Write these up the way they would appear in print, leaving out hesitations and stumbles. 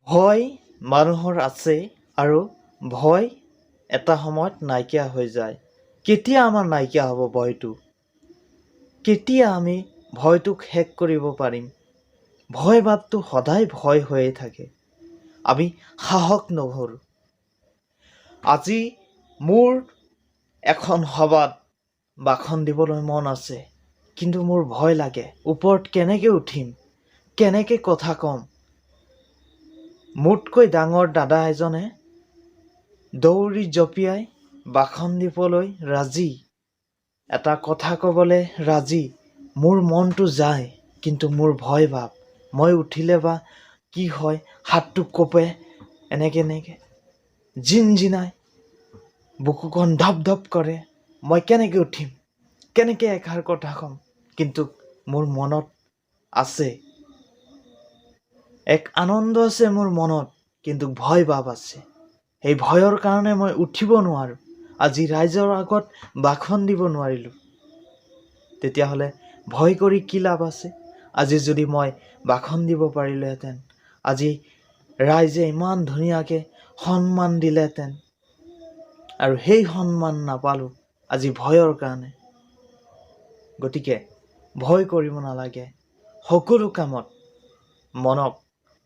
ভয় মানুহৰ আছে আৰু ভয় এটা সময়ত নাইকিয়া হৈ যায়। কেতিয়া আমাৰ নাইকিয়া হ'ব ভয়টো? কেতিয়া আমি ভয়টোক শেষ কৰিব পাৰিম? ভয় ভাৱটো সদায় ভয় হৈয়ে থাকে। আমি সাহস নকৰোঁ। আজি মোৰ এখন সভাত ভাষণ দিবলৈ মন আছে, কিন্তু মোৰ ভয় লাগে। ওপৰত কেনেকৈ উঠিম, কেনেকৈ কথা ক'ম? মোতকৈ ডাঙৰ দাদা এজনে দৌৰি জঁপিয়াই ভাষণ দিবলৈ ৰাজি, এটা কথা ক'বলৈ ৰাজি। মোৰ মনটো যায়, কিন্তু মোৰ ভয় ভাৱ, মই উঠিলে বা কি হয়। হাতটো কঁপে, এনেকৈ এনেকৈ জিন জিনাই, বুকুখন ধপ ধপ কৰে। মই কেনেকৈ উঠিম, কেনেকৈ এষাৰ কথা ক'ম? কিন্তু মোৰ মনত আছে, এক আনন্দ আছে মোৰ মনত, কিন্তু ভয় ভাৱ আছে। সেই ভয়ৰ কাৰণে মই উঠিব নোৱাৰোঁ। আজি ৰাইজৰ আগত ভাষণ দিব নোৱাৰিলোঁ। তেতিয়াহ'লে ভয় কৰি কি লাভ আছে? আজি যদি মই ভাষণ দিব পাৰিলোহেঁতেন, আজি ৰাইজে ইমান ধুনীয়াকৈ সন্মান দিলেহেঁতেন। আৰু সেই সন্মান নাপালোঁ আজি ভয়ৰ কাৰণে। গতিকে ভয় কৰিব নালাগে। সকলো কামত মনক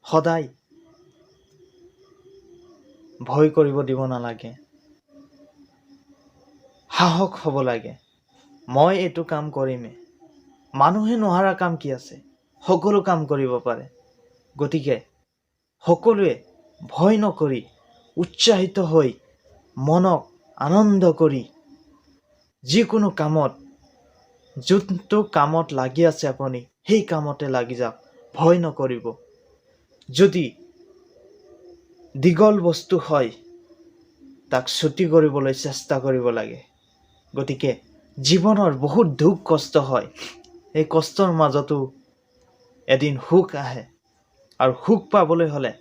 সদায় ভয় কৰিব দিব নালাগে। সাহস হ'ব লাগে, মই এইটো কাম কৰিমেই। মানুহে নোৱাৰা কাম কি আছে? সকলো কাম কৰিব পাৰে। গতিকে সকলোৱে ভয় নকৰি, উৎসাহিত হৈ, মনক আনন্দ কৰি যিকোনো কামত, যোনটো কামত লাগি আছে আপুনি, সেই কামতে লাগি যাওক। ভয় নকৰিব। যদি দীঘল বস্তু হয়, তাক চুটি কৰিবলৈ চেষ্টা কৰিব লাগে। গতিকে জীৱনৰ বহুত দুখ কষ্ট হয়। এই কষ্টৰ মাজতো এদিন সুখ আহে আৰু সুখ পাবলৈ হ'লে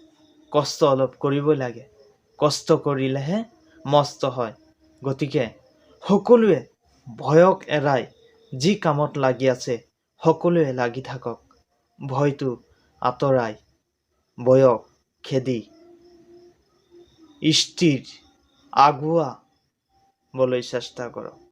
কষ্ট অলপ কৰিবই লাগে। কষ্ট কৰিলেহে মস্ত হয়। গতিকে সকলোৱে ভয়ক এৰাই যি কামত লাগি আছে, সকলোৱে লাগি থাকক। ভয়টো আঁতৰাই, ভয়ক খেদি স্থিৰ আগুৱাবলৈ চেষ্টা কৰক।